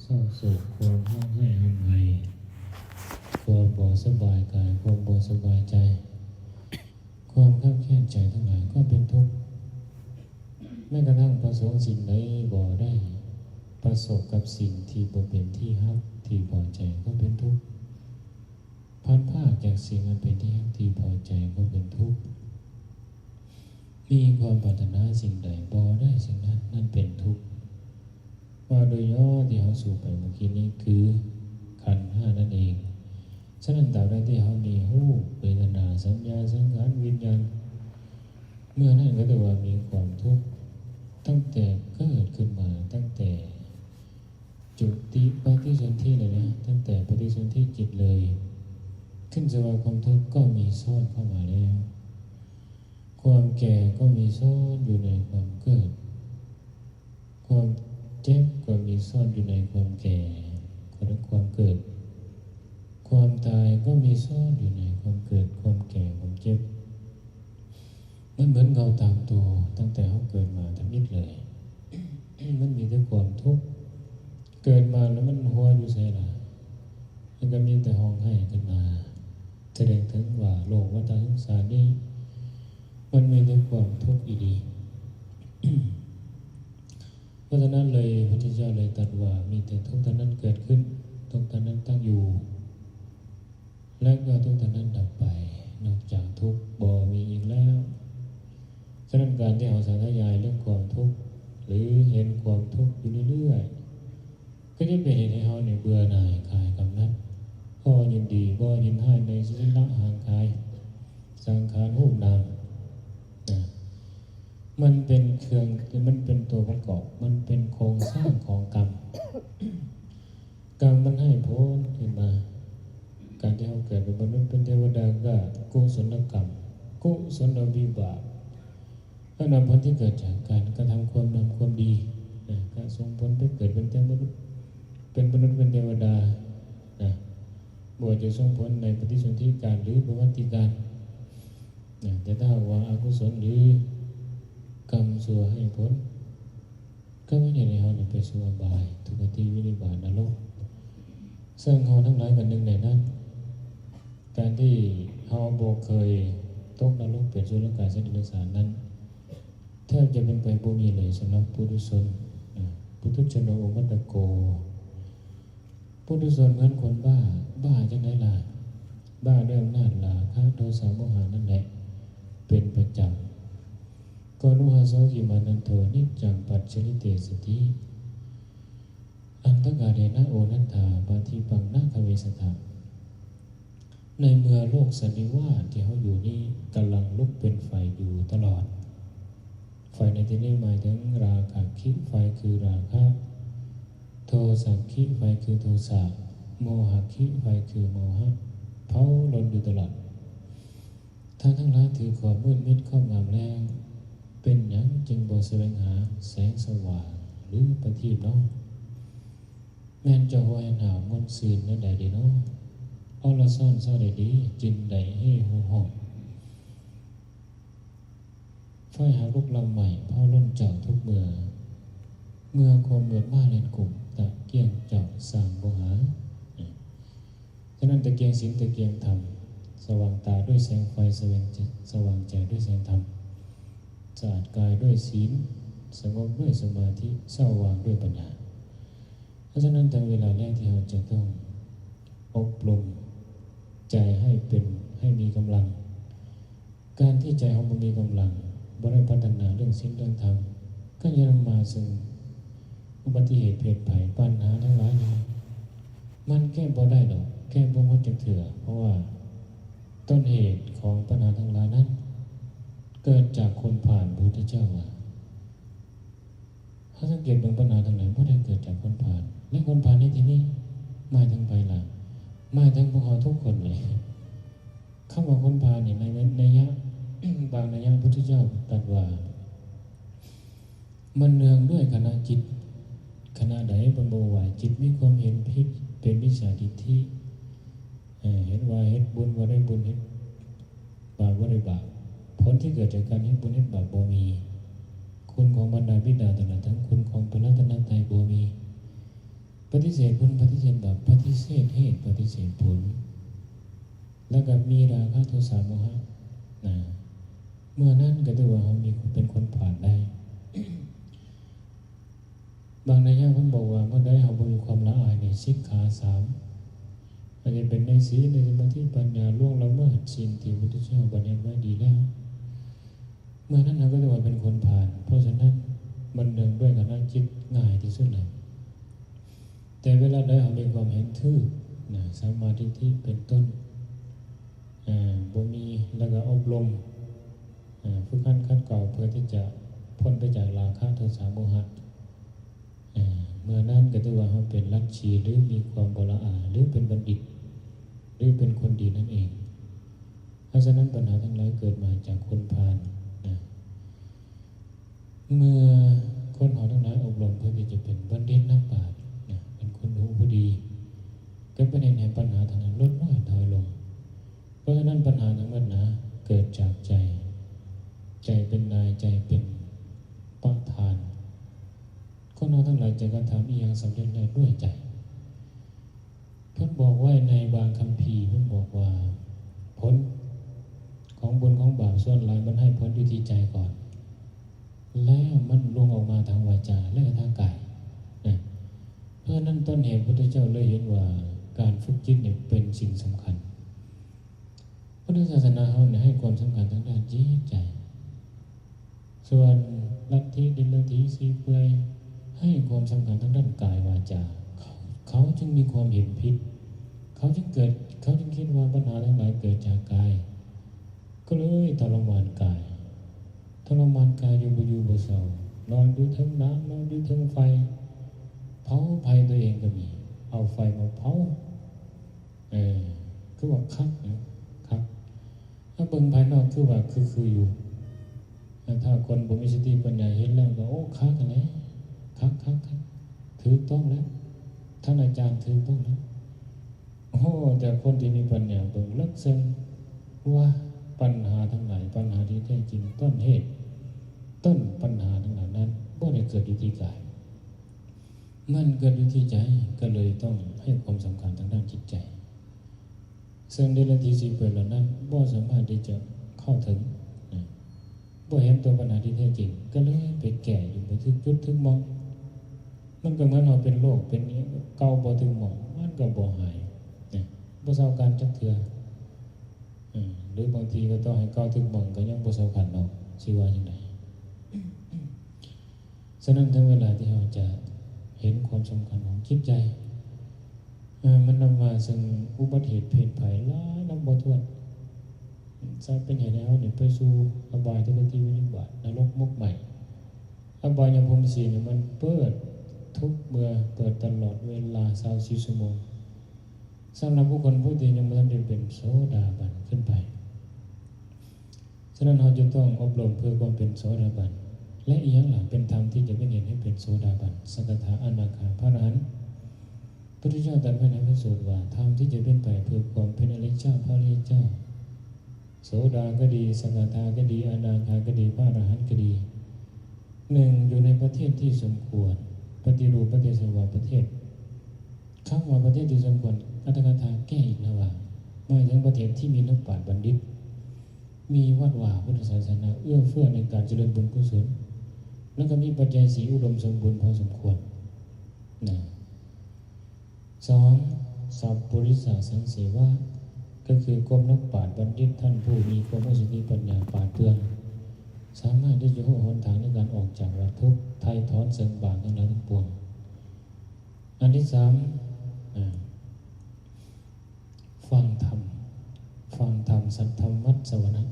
ເສົ້າໂສກ, ຄວາມຮ້ອງໄຫ້ຮ່ຳໄຫ້, ຄວາມບໍ່ສະບາຍກາຍ, ຄວາມບໍ່ສະບາຍໃຈ, ຄວາມຄັບແຄ້ນໃຈທັງຫຼາຍກໍເປັນທຸກ. ແມ້ກະທັ້ງປະສົງສິ່ງໃດບໍ່ໄດ້, ປະສົບກັບສິ່ງທີ່ບໍ່ເປັນທີ່ຮັກທີ່ພໍໃຈກໍເປັນທຸກ. ພັດພາກຈາກສິ່ງອັນເປັນທີ່ຮັກທີ່ພໍໃຈກໍເປັນທຸກ. ມີຄວາມປາດຖະໜາສິ່ງໃດບໍ່ໄດ້ສິ່ງນັ້ນ, ນັ້ນເປັນທຸກ. ວ່າໂດຍຫຍໍ້ທີ່ເຮົາສູ່ໄປເມື່ອກີ້ນີ້ຄືຂັນຫ້ານັ້ນເອງ. ສະນັ້ນ ຕາບໃດທີ່ເຮົາມີຮູບ, ເວທະນາ, ສັນຍາ, ສັງຂານ, ວິນຍານ, ເມື່ອນັ້ນກໍຖືວ່າມີຄວາມທຸກ ຕັ້ງແຕ່ເກີດຂຶ້ນມາ, ຕັ້ງແຕ່ ຈຸຕິປະຕິສົນທິເລີຍນະ, ຕັ້ງແຕ່ປະຕິສົນທິຈິດເລີຍ, ຂຶ້ນຊື່ວ່າຄວາມທຸກກໍມີຊ້ອນເຂົ້າມາແລ້ວ. ຄວາມແກ່ກໍມີຊ້ອນຢູ່ໃນຄວາມເກີດ, ຄວາມເຈັບກໍມີຊ້ອນຢູ່ໃນຄວາມແກ່, ຄວາມເກີດ, ຄວາມຕາຍກໍມີຊ້ອນຢູ່ໃນຄວາມເກີດ, ຄວາມແກ່, ຄວາມເຈັບ. ມັນເໝືອນເງົາຕາມໂຕ, ຕັ້ງແຕ່ເຮົາເກີດມາທຳອິດເລີຍ ມັນມີແຕ່ຄວາມທຸກ. ເກີດມາແລ້ວມັນຫົວຢູ່ໃສລະ? ມັນກໍມີແຕ່ຮ້ອງໄຫ້ຂຶ້ນມາ, ສະແດງເຖິງວ່າໂລກວັດຕະສົງສານນີ້ ມັນມີແຕ່ຄວາມທຸກອີ່ຫຼີ. ເພາະສະນັ້ນເລີຍ ພະພຸດທະເຈົ້າເລີຍຕັດວ່າ ມີແຕ່ທຸກເທົ່ານັ້ນເກີດຂຶ້ນ, ທຸກເທົ່ານັ້ນຕັ້ງຢູ່ ແລະ ກໍທຸກເທົ່ານັ້ນດັບໄປ, ນອກຈາກທຸກບໍ່ມີອີກແລ້ວ. ສະນັ້ນ ການທີ່ເຮົາສາທະຍາຍເລື່ອງຄວາມທຸກ ຫຼື ເຫັນຄວາມທຸກຢູ່ເລື້ອຍໆ ກໍຈະເປັນເຫດໃຫ້ເຮົານີ້ເບື່ອໜ່າຍ, ຄາຍກຳໜັດ, ບໍ່ຍິນດີ, ບໍ່ຍິນຮ້າຍໃນສະລີລະຮ່າງກາຍ, ສັງຂານ, ຮູບນາມນະ. ມັນເປັນເຄື່ອງ, ມັນເປັນຕົວປະກອບ, ມັນເປັນໂຄງສ້າງຂອງກຳ. ກຳມັນໃຫ້ຜົນຂຶ້ນມາ. ການທີ່ເຮົາເກີດເປັນມະນຸດ, ເປັນເທວະດາ ກໍກຸສົນນະກຳ, ກຸສົນນະວິບາກ, ອັນນັ້ນຜົນທີ່ເກີດຈາກການກະທຳຄວາມງາມຄວາມດີນະ, ກະສົ່ງຜົນໄປເກີດເປັນເທວະມະນຸດ, ເປັນມະນຸດ, ເປັນເທວະດານະ, ບໍ່ວ່າຈະສົ່ງຜົນໃນປະຕິສົນທິການ ຫຼື ປະຫວັດຕິການນະ. ແຕ່ຖ້າຫາກວ່າອະກຸສົນ ຫຼື ກຳຊົ່ວໃຫ້ຜົນ, ກໍມັນເຮັດໃຫ້ເຮົານີ້ໄປສູ່ອະບາຍ, ທຸກຄະຕິ, ວິນິບາດ, ນະລົກ, ເຊິ່ງເຮົາທັງຫຼາຍກໍໜຶ່ງໃນນັ້ນ. ການທີ່ເຮົາບໍ່ເຄີຍຕົກນະລົກ, ເປດ, ສຸລັງກາ, ສັດເດຍລະສານນັ້ນ ແທບຈະເປັນໄປບໍ່ມີເລີຍສຳລັບປຸຖຸຊົນ, ປຸຖຸຊົນໂນໂອພັດຕະໂກ. ປຸຖຸຊົນເໝືອນຄົນບ້າ. ບ້າຈັ່ງໃດລະ? ບ້າດ້ວຍອຳນາດລາຄະໂທສະໂມຫະນັ້ນແຫຼະ ເປັນປະຈຳ. ໂກໂນຫະໂສກິມານັນໂທ ນິດຈັງປັດຈະລິເຕສະຕິ ອັນທະກາເດນະໂອນັນທາ ປະທິປັງນະຄະເວສະຖະ. ໃນເມື່ອໂລກສັນນິວາດທີ່ເຮົາຢູ່ນີ້ກຳລັງລຸກເປັນໄຟຢູ່ຕະຫຼອດ, ໄຟໃນທີ່ນີ້ໝາຍເຖິງລາຄະຄິໄຟຄືລາຄະ, ໂທສະຄິໄຟຄືໂທສະ, ໂມຫະຄິໄຟຄືໂມຫະ, ເຜົາລົນຢູ່ຕະຫຼອດ. ທ່ານທັງຫຼາຍຖືຄວາມມືດມິດຄອບງຳແລ້ວ, ເປັນຫຍັງຈຶ່ງບໍ່ສະແຫວງຫາແສງສະຫວ່າງ ຫຼື ປະທີບເນາະ? ແມ່ນເຈົ້າຫົວແຮງໜາວມ່ວນຊື່ນແນວໃດເດເນາະ? ເອົາລະຊ້ອນເຊົາໄດ້ດີ ຈຶ່ງໄດ້ເຮໂຮຮ້ອງ. ໄຟຫາກລຸກລາມໄໝ້ ເຜົາລົນເຈົ້າທຸກເມື່ອ, ເມື່ອຄວາມມືດມາເລັນກຸມ ຕະກຽງເຈົ້າຊ່າງບໍ່ຫາ. ສະນັ້ນ ຕະກຽງສິນ ຕະກຽງທຳ ສະຫວ່າງຕາດ້ວຍແສງໄຟ, ສະຫວ່າງໃຈ, ສະຫວ່າງໃຈດ້ວຍແສງທຳ, ສະອາດກາຍດ້ວຍສິນ, ສະຫງົບດ້ວຍສະມາທິ, ສະຫວ່າງດ້ວຍປັນຍາ. ເພາະສະນັ້ນ ເຖິງເວລາແລ້ວທີ່ເຮົາຈະຕ້ອງອົບຮົມໃຈໃຫ້ເປັນ, ໃຫ້ມີກຳລັງ. ການທີ່ໃຈເຮົາບໍ່ມີກຳລັງ, ບໍ່ໄດ້ພັດທະນາເລື່ອງສິນເລື່ອງທຳ, ກໍຈະນຳມາເຊິ່ງອຸບັດຕິເຫດເພດໄພ, ບັນຫາທັງຫຼາຍນີ້ ມັນແກ້ບໍ່ໄດ້ດອກ, ແກ້ບໍ່ໝົດຈັກເທື່ອ, ເພາະວ່າຕົ້ນເຫດຂອງບັນຫາທັງຫຼາຍນັ້ນ ເກີດຈາກຄົນພານ. ພະພຸດທະເຈົ້າວ່າ ເຮົາສັງເກດເບິ່ງ ບັນຫາທັງຫຼາຍບໍ່ໄດ້ເກີດຈາກຄົນພານ. ແລະ ຄົນພານໃນທີ່ນີ້ໝາຍເຖິງໃຜລະ? ໝາຍເຖິງພວກເຮົາທຸກຄົນເລີຍ. ຄຳວ່າຄົນພານນີ້ ໃນ ໃນໄລຍະ ບາງໄລຍະ ພະພຸດທະເຈົ້າຕັດວ່າ ມັນເນື່ອງດ້ວຍຄະນະຈິດ. ຄະນະໃດ? ເພິ່ນບອກວ່າ ຈິດມີຄວາມເຫັນຜິດ ເປັນມິດສາທິດຖິ, ເອີ ເຫັນວ່າເຮັດບຸນບໍ່ໄດ້ບຸນ, ເຮັດບາບບໍ່ໄດ້ບາບ. ຜົນທີ່ເກີດຈາກການເຮັດບຸນເຮັດບາບບໍ່ມີ. ຄຸນຂອງບັນດາບິດາຕະຫຼອດເຖິງຄຸນຂອງພະລັດຕະນະໄຕບໍ່ມີ. ປະຕິເສດບຸນ ປະຕິເສດບາບ ປະຕິເສດເຫດ ປະຕິເສດຜົນ ແລ້ວກໍມີລາຄະ ໂທສະ ໂມຫະນະ ເມື່ອນັ້ນກໍຖືວ່າເຮົາມີ ເປັນຄົນຜ່ານໄດ້. ບາງໄລຍະເພິ່ນບອກວ່າ ເມື່ອໃດເຮົາບໍ່ມີຄວາມລະອາຍໃນສິກຂາສາມ ອາດຈະເປັນໃນສີນ ໃນສະມາທິ ປັນຍາ ລ່ວງລະເມີດສິ່ງທີ່ພະພຸດທະເຈົ້າບັນຍັດໄວ້ດີແລ້ວ ເມື່ອນັ້ນເຮົາກໍຖືວ່າເປັນຄົນຜ່ານ. ເພາະສະນັ້ນ ມັນເນື່ອງດ້ວຍຄະນະຈິດງ່າຍທີ່ສຸດແລ້ວ. ແຕ່ເວລາໃດເຮົາມີຄວາມເຫັນຖືກນະ ສຳມາທິດຖິເປັນຕົ້ນ ເອີ ບໍ່ມີ ແລ້ວກໍອົບຮົມ ເອີ ຝຶກຫັດຂັດເກົາ ເພື່ອທີ່ຈະພົ້ນໄປຈາກລາຄະ ໂທສະ ໂມຫະ ເອີ ເມື່ອນັ້ນກໍຖືວ່າເຮົາເປັນລັດຊີ ຫຼື ມີຄວາມບໍ່ລະອາຍ ຫຼື ເປັນບັນດິດ ຫຼື ເປັນຄົນດີນັ້ນເອງ. ເພາະສະນັ້ນ ບັນຫາທັງຫຼາຍເກີດມາຈາກຄົນຜ່ານນະ. ເມື່ອຄົນເຮົາທັງຫຼາຍອົບຮົມເພື່ອທີ່ຈະເປັນບັນດິດນັກປາດນະ ເປັນຄົນຮູ້ຜູ້ດີ ກໍເປັນເຫດໃຫ້ບັນຫາທັງນັ້ນຫຼຸດນ້ອຍຖອຍລົງ. ເພາະສະນັ້ນ ບັນຫາທັງໝົດນະ ເກີດຈາກໃຈ, ໃຈເປັນນາຍ, ໃຈເປັນປະທານ. ຄົນເຮົາທັງຫຼາຍຈະກະທຳອີ່ຫຍັງສຳເລັດແລ້ວດ້ວຍໃຈ. ເພິ່ນບອກໄວ້ໃນບາງຄຳພີ ເພິ່ນບອກວ່າ ຜົນຂອງບຸນຂອງບາບສ່ວນຫຼາຍມັນໃຫ້ຜົນຢູ່ທີ່ໃຈກ່ອນ ແລ້ວມັນລົງອອກມາທາງວາຈາ ແລະ ທາງກາຍນະ. ເພາະສະນັ້ນ ຕົ້ນເຫດພຸດທະເຈົ້າເລີຍເຫັນວ່າການຝຶກຈິດນີ້ເປັນສິ່ງສຳຄັນ. ພຸດທະສາສະໜາເຮົານີ້ໃຫ້ຄວາມສຳຄັນທາງດ້ານຈິດໃຈ. ສ່ວນລັດທິດິນລັດທິຊີເປືອຍໃຫ້ຄວາມສຳຄັນທາງດ້ານກາຍວາຈາ. ເຂົາ ເຂົາຈຶ່ງມີຄວາມເຫັນຜິດ. ເຂົາຈຶ່ງເກີດ ເຂົາຈຶ່ງຄິດວ່າບັນຫາທັງຫຼາຍເກີດຈາກກາຍ. ກໍເລີຍທໍລະມານກາຍ. ທໍລະມານກາຍຢູ່ບໍ່ຢູ່ບໍ່ເຊົາ. ນອນຢູ່ເທິງນ້ຳ, ນອນຢູ່ເທິງໄຟ. ເຜົາໄຟຕົວເອງກໍມີ. ເອົາໄຟມາເຜົາ. ເອີ ຄືວ່າຄັກນະ ຄັກ. ຖ້າເບິ່ງພາຍນອກຄືວ່າຄືໆຢູ່ ແຕ່ຖ້າຄົນບໍ່ມີສະຕິປັນຍາເຫັນແລ້ວກໍ ໂອ້ ຄັກຫັ້ນແຫຼະ ຄັກໆໆ ຖືກຕ້ອງແລ້ວ ທ່ານອາຈານຖືກຕ້ອງແລ້ວ. ໂອ້ ແຕ່ຄົນທີ່ມີປັນຍາເບິ່ງເລິກເຊິ່ງວ່າ ປັນຫາທັງຫຼາຍ ປັນຫາທີ່ແທ້ຈິງ ຕົ້ນເຫດ ຕົ້ນປັນຫາທັງຫຼາຍນັ້ນບໍ່ໄດ້ເກີດຢູ່ທີ່ກາຍ. ມັນເກີດຢູ່ທີ່ໃຈ ກໍເລີຍຕ້ອງໃຫ້ຄວາມສຳຄັນທາງດ້ານຈິດໃຈ. ເຊິ່ງເດລັດທິສີເປີດເຫຼົ່ານັ້ນບໍ່ສາມາດທີ່ຈະເຂົ້າເຖິງນະ ບໍ່ເຫັນຕົວບັນຫາທີ່ແທ້ຈິງ ກໍເລີຍໄປແກ້ຢູ່ບໍ່ຖືກຈຸດຖືກໝ່ອງ. ມັນກໍເໝືອນເຮົາເປັນໂລກເປັນຫຍັງເກົ່າບໍ່ຖືກໝ່ອງ ມັນກໍບໍ່ຫາຍນະ ບໍ່ເຊົາຄັນຈັກເທື່ອ. ເອີ ຫຼືບາງທີກໍຕໍ່ໃຫ້ເກົ່າຖືກໝ່ອງ ກໍຍັງບໍ່ເຊົາຄັນເນາະ ຊິວ່າຈັ່ງໃດ? ສະນັ້ນ ເຖິງເວລາທີ່ເຮົາຈະເຫັນຄວາມສຳຄັນຂອງຈິດໃຈ. ເອີ ມັນນຳມາເຊິ່ງອຸບັດເຫດເພດໄພຫຼາຍນັບບໍ່ຖ້ວນ ຈະເປັນເຫດໃຫ້ເຮົານີ້ໄປສູ່ອະບາຍ ທຸກຂະຕິ ວິນິບາດ ນະລົກ ໝົກໄໝ້. ອະບາຍພູມສີ່ນີ້ມັນເປີດທຸກເມື່ອ ເປີດຕະຫຼອດເວລາ ຊາວສີ່ຊົ່ວໂມງ ສຳລັບບຸກຄົນຜູ້ທີ່ຍັງບໍ່ທັນໄດ້ເປັນໂສດາບັນຂຶ້ນໄປ. ສະນັ້ນ ເຮົາຈະຕ້ອງອົບຮົມເພື່ອຄວາມເປັນໂສດາບັນ ແລະ ອີ່ຫຍັງລະເປັນທຳທີ່ຈະເປັນເຫດໃຫ້ເປັນໂສດາບັນ ສະກະທາ ອະນາຄາ ພະອະລະຫັນ? ພຸດທະເຈົ້າຕັດໄວ້ໃນພະສູດວ່າ ທຳທີ່ຈະເປັນໄປເພື່ອຄວາມເປັນອະລິຍະເຈົ້າ ພະອະລິຍະເຈົ້າ ໂສດາກໍດີ ສະກະທາກໍດີ ອະນາຄາກໍດີ ພະອະລະຫັນກໍດີ ໜຶ່ງ ຢູ່ໃນປະເທດທີ່ສົມຄວນ ປະຕິຮູບປະເທດ ສະວ່າປະເທດ. ຄຳວ່າປະເທດທີ່ສົມຄວນ ອັດຖະກະຖາແກ້ອີກນະວ່າ ໝາຍເຖິງປະເທດທີ່ມີນັກປາດບັນດິດ ມີວັດວາພຸດທະສາສະໜາເອື້ອເຟື້ອໃນການຈະເລີນບຸນກຸສົນ ແລ້ວກໍມີປັດໄຈສີ່ອຸດົມສົມບູນພໍສົມຄວນນະ. ສອງ ສັບປຸລິສະສັງເສວະ ກໍຄືຄວບນັກປາດບັນດິດ ທ່ານຜູ້ມີຄວາມຮູ້ສະຕິປັນຍາປາດເປືອງ ສາມາດທີ່ຈະຮູ້ຫົນທາງໃນການອອກຈາກວັດທຸກ ໄຖ່ຖອນເຊິ່ງບາບທັງຫຼາຍທັງປວງ. ອັນທີສາມ ອາ ຟັງທຳ ຟັງທຳ ສັດທຳມັດສະວະນະ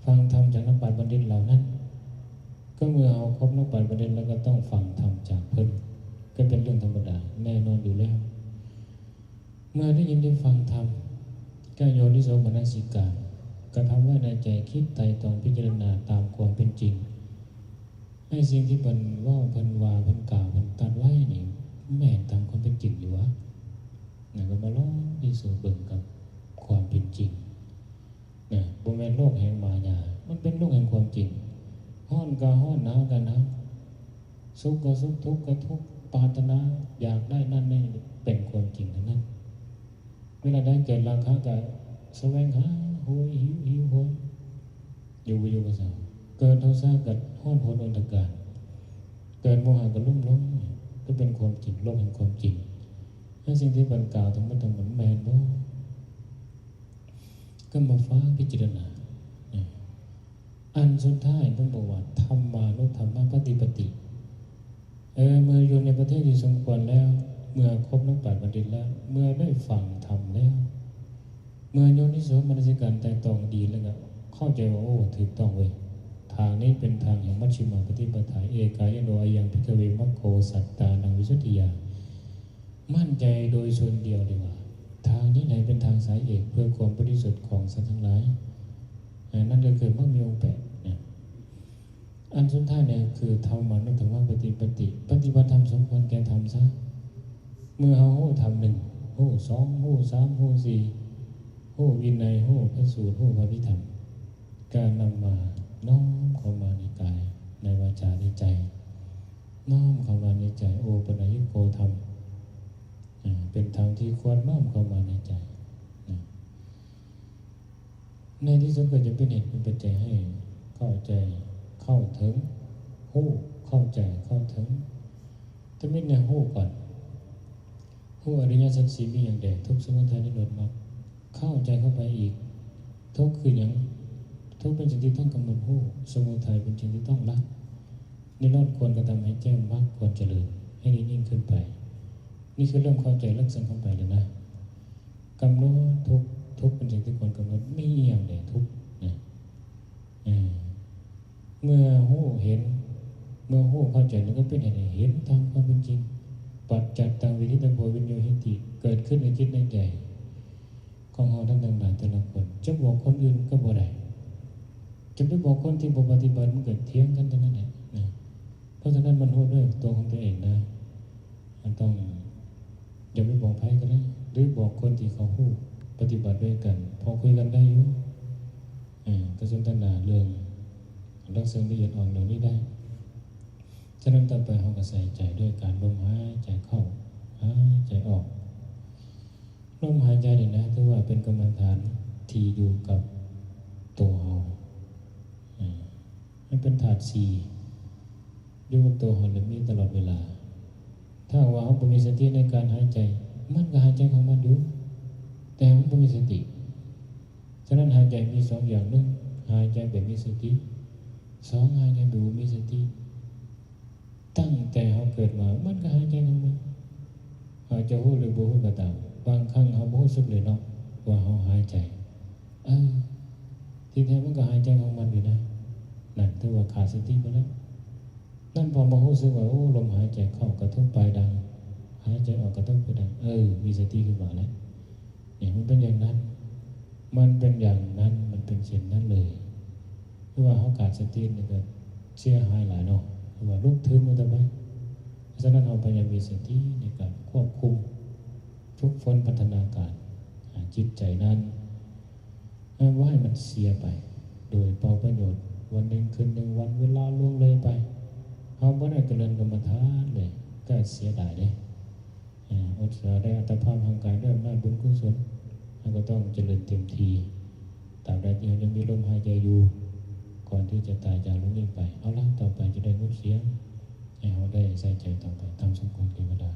ຟັງທຳຈາກນັກປາດບັນດິດເຫຼົ່ານັ້ນ. ກໍເມື່ອເຮົາຄົບນັກປາດບັນດິດແລ້ວ ກໍຕ້ອງຟັງທຳຈາກເພິ່ນ ກໍເປັນເລື່ອງທຳມະດາແນ່ນອນຢູ່ແລ້ວ. ເມື່ອໄດ້ຍິນໄດ້ຟັງທຳ ກໍໂຍນິໂສມະນະສິການ ກະທຳໄວ້ໃນໃຈ ຄິດໄຕ່ຕອງພິຈາລະນາຕາມຄວາມເປັນຈິງ. ໃນສິ່ງທີ່ເພິ່ນເວົ້າ ເພິ່ນວ່າ ເພິ່ນກ່າວ ເພິ່ນຕັດໄວ້ນີ້ ແມ່ນຕາມຄວາມເປັນຈິງຢູ່ຫວາ? ນະ ກໍມາລອງພິສູດເບິ່ງກັບຄວາມເປັນຈິງນະ ບໍ່ແມ່ນໂລກແຫ່ງມາຍາ ມັນເປັນໂລກແຫ່ງຄວາມຈິງ. ຮ້ອນກໍຮ້ອນ ໜາວກໍໜາວ ສຸກກໍສຸກ ທຸກກໍທຸກ ປາດຖະໜາຢາກໄດ້ນັ້ນນີ້ເປັນຄວາມຈິງທັງນັ້ນ. ເວລາໃດເກີດລາຄະກໍສະແຫວງຫາ ໂຫຍຫິວ ຫິວໂຫຍ ຢູ່ບໍ່ຢູ່ບໍ່ເຊົາ. ເກີດໂທສະກໍຮ້ອນຮົນອົນທະການ ເກີດໂມຫະກໍລຸ່ມລົງ ກໍເປັນຄວາມຈິງ ໂລກແຫ່ງຄວາມຈິງ. ແລະ ສິ່ງທີ່ເພິ່ນກ່າວທັງໝົດທັງມວນແມ່ນບໍ່? ກໍມາຟັງພິຈາລະນາ. ອັນສຸດທ້າຍເພິ່ນບອກວ່າ ທຳມານຸທຳມະປະຕິປະຕິ. ເອີ ເມື່ອຢູ່ໃນປະເທດທີ່ສົມຄວນແລ້ວ, ເມື່ອຄົບນັກປາດບັນດິດແລ້ວ, ເມື່ອໄດ້ຟັງທຳແລ້ວ, ເມື່ອໂຍນິໂສມະນະສິການໄຕ່ຕອງດີແລ້ວ ກໍເຂົ້າໃຈວ່າ ໂອ້ ຖືກຕ້ອງເວີຍ, ທາງນີ້ເປັນທາງແຫ່ງມັດຊິມາປະຕິປະທາ, ເອກາຍະໂນ ອາຍັງ ພິກຂະເວ ມັກໂຂ ສັດຕານັງ ວິສຸດທິຍາ. ໝັ້ນໃຈໂດຍສ່ວນດຽວເລີຍວ່າ ທາງນີ້ແຫຼະເປັນທາງສາຍເອກເພື່ອຄວາມບໍລິສຸດຂອງສັດທັງຫຼາຍ. ເອີ ນັ້ນກໍຄືມັກມີອົງແປດນະ. ອັນສຸດທ້າຍນີ້ຄື ທຳມານຸທຳມະປະຕິປະຕິ, ປະຕິບັດທຳສົມຄວນແກ່ທຳຊະ. ເມື່ອເຮົາຮູ້ທຳໜຶ່ງ, ຮູ້ສອງ, ຮູ້ສາມ, ຮູ້ສີ່, ຮູ້ວິໄນ, ຮູ້ພະສູດ, ຮູ້ພະພິທຳ, ກະນຳມານ້ອມເຂົ້າມາໃນກາຍ, ໃນວາຈາ, ໃນໃຈ. ນ້ອມເຂົ້າມາໃນໃຈ, ໂອປະນະຍິໂກທຳ, ເປັນທຳທີ່ຄວນນ້ອມເຂົ້າມາໃນໃຈ. ໃນທີ່ສຸດກໍຈະເປັນເຫດເປັນປັດໄຈໃຫ້ເຂົ້າໃຈເຂົ້າເຖິງ, ຮູ້ເຂົ້າໃຈເຂົ້າເຖິງ. ທຳອິດແນວຮູ້ກ່ອນ, ຮູ້ອະລິຍະສັດສີ່ມີຫຍັງແດ່, ທຸກ, ສະມຸໄທ, ນິໂຣດ, ມັກ. ເຂົ້າໃຈເຂົ້າໄປອີກ, ທຸກຄືຫຍັງ? ທຸກເປັນສິ່ງທີ່ຕ້ອງກຳນົດຮູ້, ສະມຸໄທເປັນສິ່ງທີ່ຕ້ອງລະ, ນິໂຣດຄວນກະທຳໃຫ້ແຈ້ງ, ມັກຄວນຈະເລີນໃຫ້ຍິ່ງຂຶ້ນໄປ. ນີ້ຄືເລີ່ມເຂົ້າໃຈເລິກເຊິ່ງເຂົ້າໄປແລ້ວນະ. ກຳນົດທຸກ, ທຸກເປັນສິ່ງທີ່ຄວນກຳນົດ, ມີອີ່ຫຍັງແດ່ທຸກນະ? ເອີ ເມື່ອຮູ້ເຫັນ, ເມື່ອຮູ້ເຂົ້າໃຈແລ້ວກໍເປັນເຫດໃຫ້ເຫັນຕາມຄວາມເປັນຈິງ. ປັດຈັດຕັງ ວິດິຕະໂພ ວິນໂຍຫິຕິ, ເກີດຂຶ້ນໃນຈິດໃນໃຈຂອງເຮົາທັງຫຼາຍແຕ່ລະຄົນ. ຈະບອກຄົນອື່ນກໍບໍ່ໄດ້, ຈະໄປບອກຄົນທີ່ບໍ່ປະຕິບັດ ມັນກໍຖຽງກັນເທົ່ານັ້ນແຫຼະນະ. ເພາະສະນັ້ນມັນຮູ້ດ້ວຍຕົວຂອງຕົວເອງນະ. ມັນຕ້ອງ ຢ່າໄປບອກໃຜກໍໄດ້ ຫຼືບອກຄົນທີ່ເຂົາຮູ້ປະຕິບັດດ້ວຍກັນ ພໍຄຸຍກັນໄດ້ຢູ່. ເອີ ກໍສົນທະນາເລື່ອງ ເລື່ອງເຊິ່ງລະອຽດອ່ອນເຫຼົ່ານີ້ໄດ້. ສະນັ້ນຕໍ່ໄປເຮົາກໍໃສ່ໃຈດ້ວຍການລົມຫາຍໃຈເຂົ້າ ຫາຍໃຈອອກ. ລົມຫາຍໃຈນີ້ນະ ຖືວ່າເປັນກຳມະຖານທີ່ຢູ່ກັບໂຕເຮົາ. ເອີ ມັນເປັນທາດສີ່ ຢູ່ກັບໂຕເຮົາ ແລະ ມີຕະຫຼອດເວລາ. ຖ້າຫາກວ່າເຮົາບໍ່ມີສະຕິໃນການຫາຍໃຈ, ມັນກໍຫາຍໃຈຂອງມັນຢູ່, ແຕ່ມັນບໍ່ມີສະຕິ. ສະນັ້ນ ຫາຍໃຈມີສອງຢ່າງ, ໜຶ່ງ ຫາຍໃຈແບບມີສະຕິ, ສອງ ຫາຍໃຈແບບບໍ່ມີສະຕິ. ຕັ້ງແຕ່ເຮົາເກີດມາ ມັນກໍຫາຍໃຈຂອງມັນ. ເຮົາຈະຮູ້ຫຼືບໍ່ຮູ້ກໍຕາມ, ບາງຄັ້ງເຮົາບໍ່ຮູ້ສຶກເລີຍເນາະ ວ່າເຮົາຫາຍໃຈ. ເອີ ທີ່ແທ້ມັນກໍຫາຍໃຈຂອງມັນຢູ່ນະ. ນັ້ນຖືວ່າຂາດສະຕິໄປແລ້ວ. ນັ້ນພໍມາຮູ້ສຶກວ່າ ໂອ້ ລົມຫາຍໃຈເຂົ້າກະທົບປາຍດັງ, ຫາຍໃຈອອກກະທົບປາຍດັງ, ເອີ ມີສະຕິຂຶ້ນມາແລ້ວ. ນີ້ມັນເປັນຢ່າງນັ້ນ, ມັນເປັນຢ່າງນັ້ນ, ມັນເປັນເຊັ່ນນັ້ນເລີຍ. ຄືວ່າເຮົາຂາດສະຕິນີ້ກໍເສຍຫາຍຫຼາຍເນາະ, ຄືວ່າຫຼຸດທຶນໝົດໄປ. ສະນັ້ນ ເຮົາພະຍາຍາມມີສະຕິໃນການຄວບຄຸມ, ຝຶກຝົນ, ພັດທະນາການ ອາ ຈິດໃຈນັ້ນ ບໍ່ໃຫ້ມັນເສຍໄປໂດຍເປົ່າປະໂຫຍດ. ວັນໜຶ່ງຄືນໜຶ່ງວັນ ເວລາລ່ວງເລີຍໄປ, ເຮົາບໍ່ໄດ້ຈະເລີນກຳມະຖານເລີຍ, ກໍເສຍດາຍເດ້. ອາ ອຸດສາໄດ້ອັດຕະພາບຮ່າງກາຍດ້ວຍອຳນາດບຸນກຸສົນ, ເຮົາກໍຕ້ອງຈະເລີນເຕັມທີ່ ຕາບໃດທີ່ເຮົາຍັງມີລົມຫາຍໃຈຢູ່ ກ່ອນທີ່ຈະຕາຍຈາກໂລກນີ້ໄປ. ເອົາລະ, ຕໍ່ໄປຈະໄດ້ງົດສຽງ, ໃຫ້ເຮົາໄດ້ໃສ່ໃຈຕໍ່ໄປຕາມສົມຄວນເທວະດາ.